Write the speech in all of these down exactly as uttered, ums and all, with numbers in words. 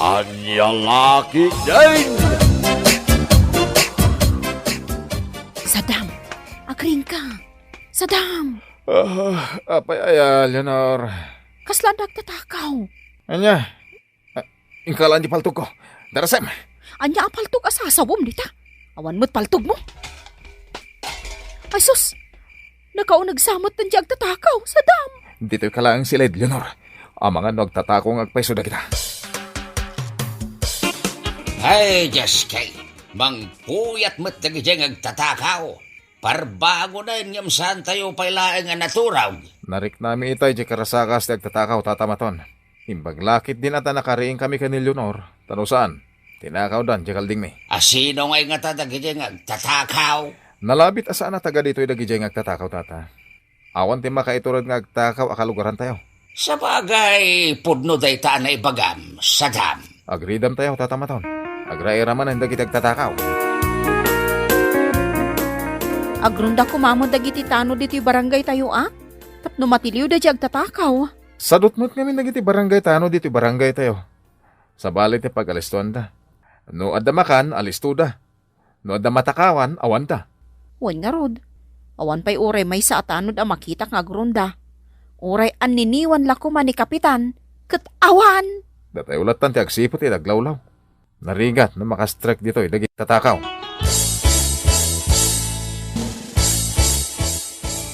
Ania la ketdin? Sadam, agriingka. Sadam! Ah, apay aya, Leonor? Kasla adda agtatakaw. Ania? Ah, inka laeng ti paltogko. Darasem! Ania a paltog a sasawem dita? Awan met paltogmo. Ay sus! Nakauneg sa met ti agtatakaw, Sadam! Ditoyka laeng siled, Leonor. Amangan no agtatakaw nga agpayso dagita. Ay, Dios kay, mangpuyat met dagidiay nga agtatakaw. Parbangonen ngem saantayo pay laeng a naturog. Nariknami itay diay karasakas ti agtatakaw, Tata Maton. Imbag la ketdin a ta nakariingkami ken ni Leonor, ta no saan, tinakawdan diay kaldingmi. A sino ngay ngata dagiti nga agtatakaw? Nalabit a saan a taga ditoy dagidiay nga agtatakaw, Tata. Awan ti makaitured nga agtakaw a kalugarantayo. Sabagay, pudno dayta a naibagam, Sadam. Agridamtayo, Tata Maton. Agraira manen dagiti agtatakaw. Agronda koma met dagiti tanod ditoy barangaytayo, a? Tapno matiliwda diay agtatakaw. Sadut met ngamin dagiti barangay tanod ditoy barangaytayo. Sabali ti pagalistoanda. No adda makan, alistoda. No adda matakawan, awanda. Wen ngarud, awan pay uray maysa a tanod a makitak nga agronda. Uray anniniwan la koma ni Kapitan, ket awan! Datayo lattan ti agsipud iti aglawlaw. Narigat no makastrek ditoy dagiti tatakaw.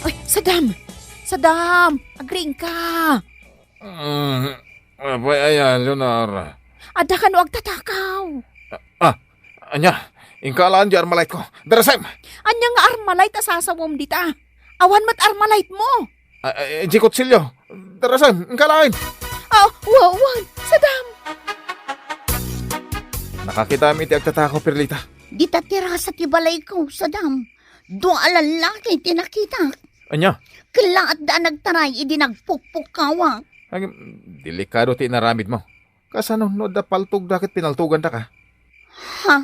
Ay, Sadam! Sadam! Agriingka! Mm, apay aya, Leonor? Adda kano agtatakaw. Ah, ania? Inka laeng diay Armalite ko. Darasem! Ania nga Armalite a sasawem dita? Awan met Armalite mo. Ah, eh, diay kutsilio. Darasem, inka laeng. Ah, wa-, wan, Sadam. Nakakitaem iti agtatakaw, Perlita. Dita ti rasa ti balayko, Sadam. Dua a lallaki ti nakitak. Ania? Ket la adda a nagtaray idi nagpukpukkawak. Agim, delikado ti inaramidmo. Kasano no adda paltogda ket pinaltogandaka? Ha?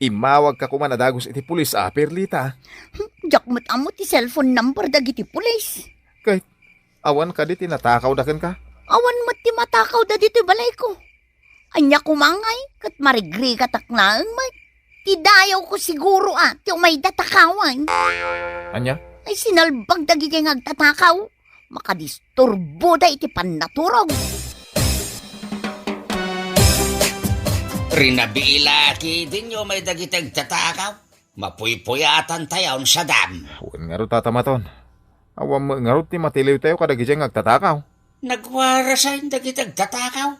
Immawagka koma a dagus iti pulis a, Perlita. Diak met ammo ti cellphone number dagiti pulis. Ket awan kadi ti natakawda kenka? Awan met ti matakawda ditoy balayko. Ania koma ngay, ket marigrigatak laeng met. Ti dayawko siguro a ti umayda takawan. Ania? Ay, sinalbag dagiti nga agtatakaw. Makadisturboda iti pannaturog. Rinabii la ketdin nga umay dagiti agtatakaw. Mapuypuyatantayon, Sadam. Wen ngarud, Tata Maton. Awan met ngarud ti matiliwtayo kadagiti nga agtatakaw. Nagwarasen dagiti agtatakaw.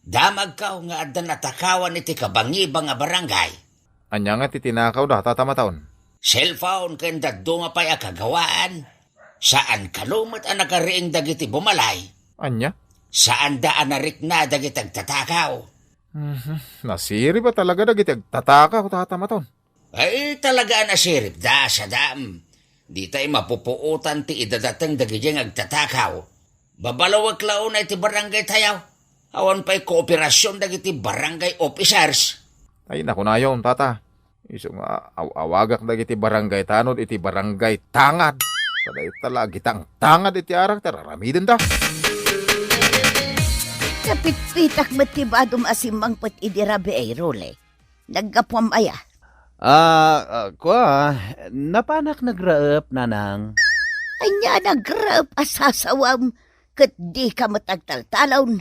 Damagko nga adda natakawan iti kabangibang a barangay. Ania nga ti tinakawda, Tata Maton? Cellphone ken dadduma pay a kagawaan. Saan kano met a nakariing dagiti bumalay. Ania? Saanda a narikna dagiti agtatakaw. Mhm. Nasirib a talaga dagiti agtatakaw, Tata Maton. Ay, talaga a nasiribda, Sadam. Ditay mapupuotan ti idadateng dagiti nga agtatakaw. Babalawek la unay ti barangaytayo. Awan pay kooperasion dagiti barangay officers. Ay, nakunayon, Tata. Isu nga aw-awagak dagiti barangay tanod iti barangay tangad. Ta dayta la agitangtangad iti arak ti ar-aramidenda. Napitpitak met ti badom a simmangpet idi rabii, Rule. Naggapuam aya? Ah, ah, kua, napanak nagraep, Nanang. Ania a nagraep a sasawam ket dika met agtaltalon?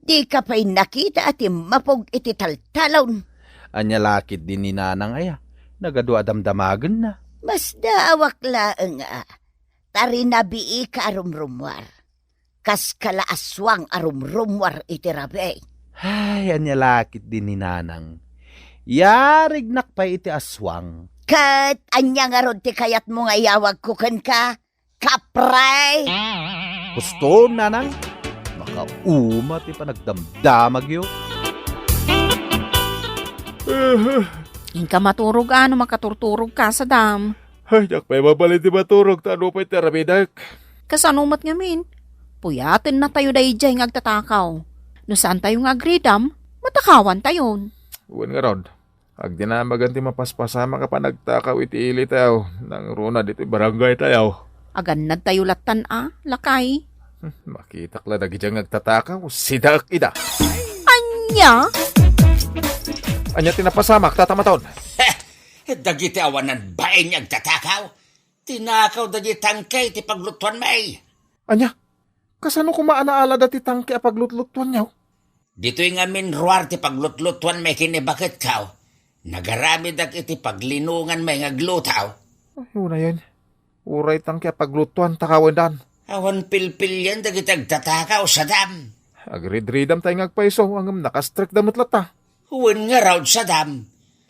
Dika pay nakita a timmapog iti taltalon? Ania la ketdi ni Nanang aya? Nagadu a damdamagenna. Masdaawak laeng a, ta rinabiika a rumrummuar. Kaska la aswang a rumrummuar iti rabii. Ay, ania la ketdi ni Nanang? Yarignak pay iti aswang. Ket ania ngarud ti kayatmo nga iyawagko kenka? Kapre! Husto, Nanang. Makauma ti panagdamdamagyo. Inka maturog a no makaturturogka, Sadam. Ay, diak pay mabalin ti maturog ta ano pay ti aramidek. Kasano met ngamin? Puyatennatayo daydiay nga agtatakaw. No saantayo nga agridam, matakawantayon. Wen ngarud, agdinamagan ti mapaspasamak a panagtakaw iti ilitayo nangruna ditoy barangaytayo. Agannadtayo lattan a, lakay. Hmm, makitak la dagidiay nga agtatakaw, sidaek ida. Ania? Ania ti napasamak, Tata Maton? Dagiti awanan bain nga agtatakaw, tinakaw dagiti tangke ti paglutuanmi. Ania? Kasano koma a naalada ti tangke a paglutlutuanyo? Ditoy ngamin ruar ti paglutlutuanmi ken ni baketko, nagaramidek iti paglinonganmi nga agluto. Ay, unayen. Uray tangke a paglutuan, takawendan. Awan pilpilian dagiti agtatakaw, sadam. Agridridam tay nga agpayso, ngem nakastrekda met latta. Wen ngarud, sadam.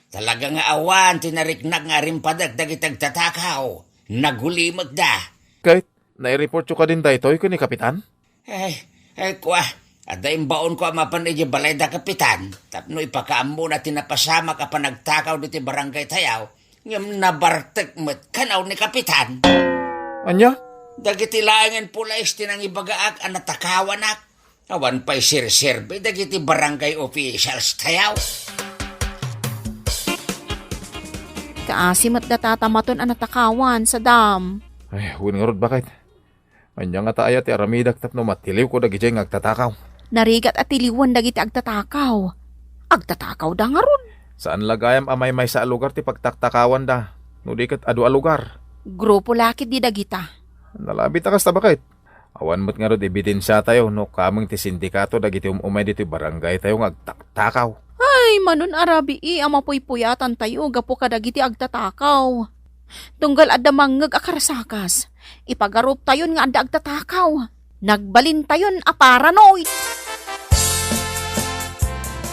Talaga nga awan ti nariknak nga arimpadek dagiti agtatakaw. Nagulimekda. Ket naireportyo kadin daytoy ken ni Kapitan? Ay, ay, kua, adda imbaonko a mapan idiay balay da Kapitan, tapno ipakaammona ti napasamak a panagtakaw ditoy barangay tayo, ngem nabartek met kanaw ni Kapitan. Ania? Dagiti laengen pulis ti nangibagaak a natakawanak. Awan pay serserbi dagiti barangay officials tayo. Kaasi met da Tata Maton a natakawan, sadam. Ay, wen ngarud, baket. Ania ngata aya ti aramidek tapno matiliwko dagidiay nga agtatakaw? Narigat a tiliwen dagiti agtatakaw. Agtatakawda ngarud. Saan la gayam a maymaysa a lugar ti pagtaktakawanda, no di ket adu a lugar. Grupo la ketdi dagita. Nalabit a kasta, baket. Awan met ngarud ebidensiatayo no kameng ti sindikato dagiti um-umay ditoy barangaytayo nga agtaktakaw. Ay, manon a rabii a mapuypuyatantayo gapu kadagiti agtatakaw. Tunggal adda mangngeg a karasakas, ipagaruptayon nga adda agtatakaw. Nagbalintayon a paranoid.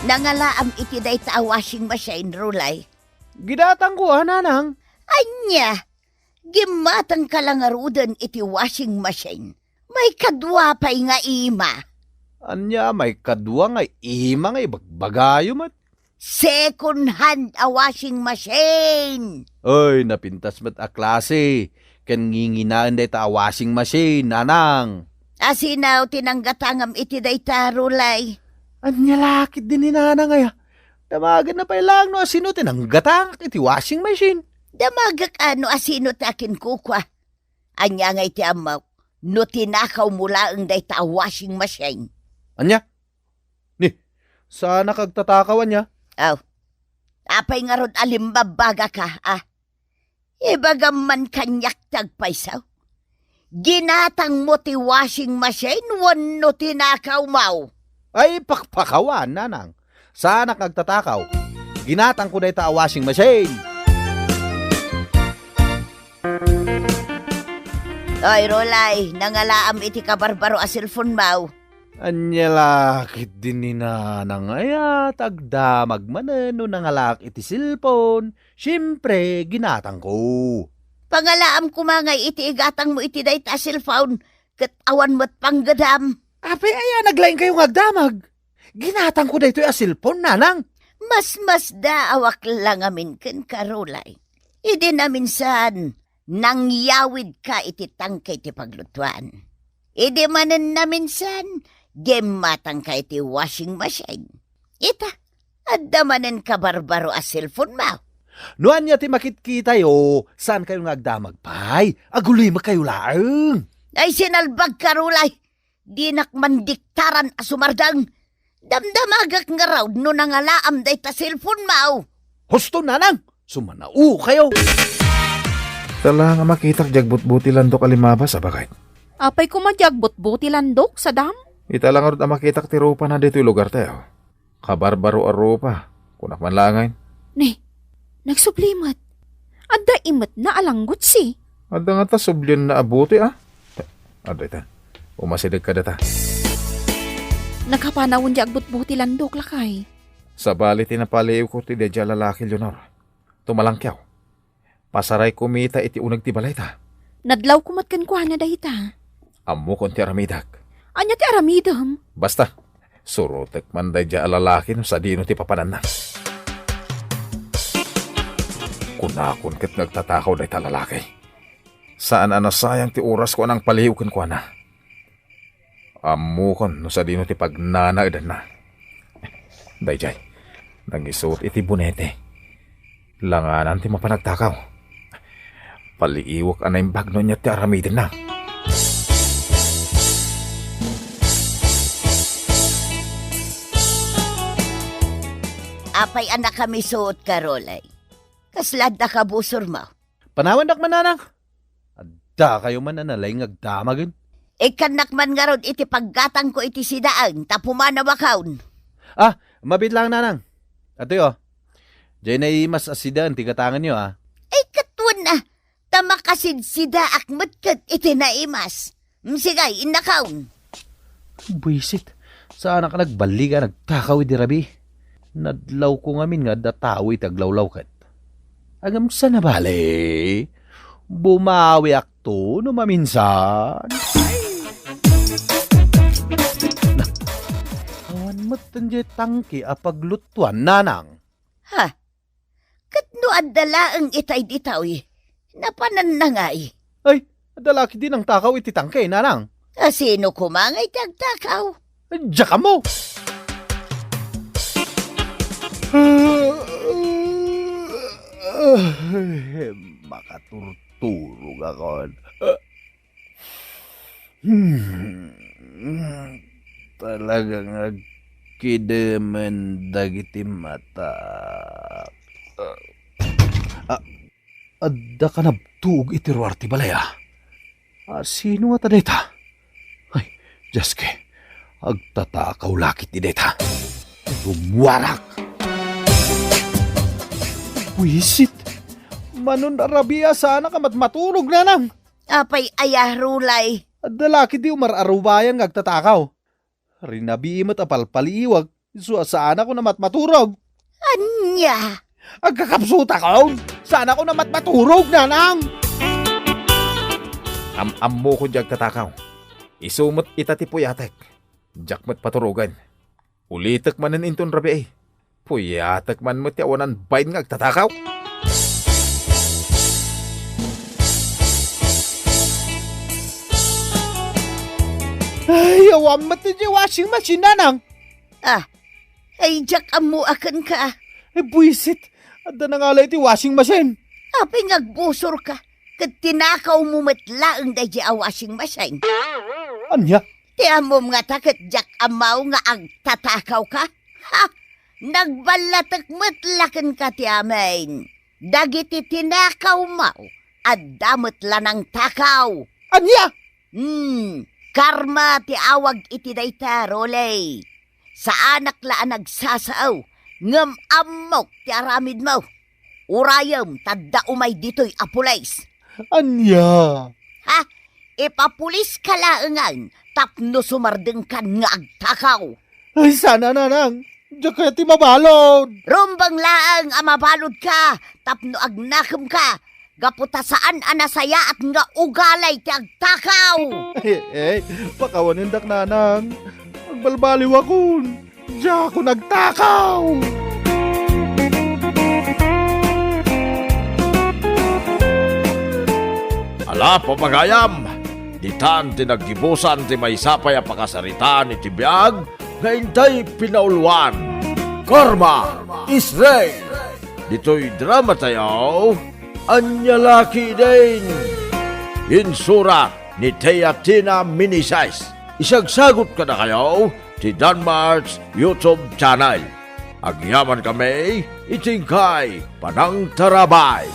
Nangalaam iti dayta a washing machine, Rulay. Ginatangko a, nanang. Ania? Gimmatangka la ngaruden iti washing machine. Maikadua pay nga ima. Ania, maikadua nga ima nga ibagbagayo met? Second hand a washing machine. Ay, napintas met a klase ken nginginaen dayta a washing machine, nanang. Asino ti nanggatangam iti dayta, Rulay? Ania la ketdi ni nanang aya? Damagenna pay laeng no asino ti nanggatangak iti washing machine. Damagek a no asino ti akinkukua. Ania ngay ti ammok no tinakawmo laeng dayta a washing machine? Ania? Ni, saanak agtatakaw, ania? Aw, apay ngarud a limbabbagaka, a? Ibagam man kaniak ti agpayso. Ginatangmo ti washing machine wenno tinakawmo? Ay, pakpakawan, nanang. Saanak nga agtatakaw. Ginatangko dayta a washing machine. Oy, Rolay, nangalaam iti kabarbaro a cellphone mo. Ania la ketdi ni nanang aya, ta agdamag manen no nangalaak iti cellphone. Siempre, ginatangko. Pangalaam koma ngay iti igatangmo iti dayta a cellphone, ket awan met panggedam. Apay aya naglaingkayo nga agdamag? Ginatangko daytoy a cellphone, nanang. Masmasdaawak la ngamin kenka, Rolay. Idi naminsan, nangyawidka iti tangke ti paglutuan. Idi manen naminsan, gimmatangka iti washing machine. Ita, adda manen kabarbaro a cellphone mo. No ania ti makitkitayo, saankayo nga agdamag pay. Agulimekkayo laeng. Ay, sinalbagka, Rolay. Dinak mandiktaran a sumardeng. Damdamagek ngarud no nangalaam dayta cellphone mo. Husto, nanang! Sumanaokayo! Tala nga makitak diay agbutbutilandok a limabas, a, baket. Apay koma diay agbutbutilandok, sadam? Ita la ngarud a makitak ti rupana ditoy lugartayo. Kabarbaro a rupa, kunak man laengen. Ni, nagsubli met. Adda imetna a langgutsi. Adda ngata sublianna a buti, a? Adda ita. Umasideg kadata. Nagkapanawen diay agbutbutilandok, lakay. Sabali ti napaliiwko ti daydiay a lalaki, Leonor. Tumalangkiaw. Pasarayko met ita iti uneg ti balayta. Nadlawko met kenkuana dayta. Ammokon ti aramidek. Ania ti aramidem? Basta, surotek man daydiay a lalaki no sadino ti papananna. Kunakon ket nga agtatakaw dayta a lalaki. Saan a nasayang ti orasko a nangpaliiw kenkuana. Ammokon no sadino ti pagnanaedanna. Daydiay, nangisut iti bonete. Langanan ti mapan agtakaw. Paliiwek a naimbag no ania ti aramidenna. Apay a nakamisuot ka, Rolay? Kasla adda kabusormo? Panawandak man, nanang. Adda kayo man a nalaing nga agdamagen. Ikkannak man ngarud iti paggatangko iti sidaen ta pumanawakon. Ah, mabit lang, nanang. Atoy, o. Diay naimas a sidaen ti gatangenyo, a. Ay, ket wen a, ta makasidsidaak met ket iti naimas. Mm, sige, innakon. Buisit, saanak a nagballiga a nagtakaw idi rabii. Nadlawko ngamin nga adda tao iti aglawlaw ket. Ngem saan a bale, bumawiakto no maminsan. Na, awan met diay tangke a pagluttuan, nanang. Ha? Ket no adda laeng itay ditoy, napananna ngay? Ay, adda la ketdi nangtakaw iti tangke, nanang. A, sino koma ngay ti agtakaw? Diak ammo. Makaturturogakon. Hmm. Talaga nga agkidemen dagiti mata. Ah, adda kanabtuog iti ruar ti balay, a. Ah, sino ngata dayta? Ay, Dios ko, agtatakaw la ketdi dayta. Rummuarak! Buisit! Manon a rabii a saanak a matmaturog, nanang! Apay aya, Rolay? Adda la ketdi umar-arubayan nga agtatakaw. Rinabii met a palpaliiwak, isu a saanakon a matmaturog. Ania? Agkakapsutakon! Saanakon a matmaturog, nanang! Am-ammokon diay agtatakaw. Isu met ita ti puyatek. Diak met paturogen. Ulitek manen inton rabii. Puyatek man met ti awanan bain nga agtatakaw. Ay, awan met ti washing machine, nanang. Ah, ay, diak ammo a kenka. Ay, buisit. Adda nangala iti washing machine. Apay nga agbusorka? Ket tinakawmo met laeng daydiay a washing machine. Ania? Ti ammom ngata ket diak ammo nga agtatakawka? Ha? Nagballatek met la kenka ti amin. Dagiti tinakawmo, adda met la nangtakaw. Ania? Hmm, karma ti awag iti dayta, Rolay. Saanak la a nagsasao, ngem ammok ti aramidmo. Urayem ta adda umay ditoy a pulis. Ania? Ha? Ipapuliska laengen tapno sumardengkan nga agtakaw. Ay, saan a, nanang. Diak kayat ti mabalud. Rumbeng laeng a mabaludka tapno agnakemka gapu ta saan a nasayaat nga ugali ti agtakaw. Eh, eh, pakawanendak, nanang. Agbalbaliwakon. Diakon agtakaw! Ala, papagayam, ditan ti naggibusan ti maysa pay a pakasaritaan iti biag nga intay pinauluan. Karma is Real. Ditoy drama tayo, Ania La Ketdin. Insurat ni Teatina Meneses. Isagsagut kadakayo ti Danmar's YouTube channel. Agyaman kami iti inkay panangtarabay.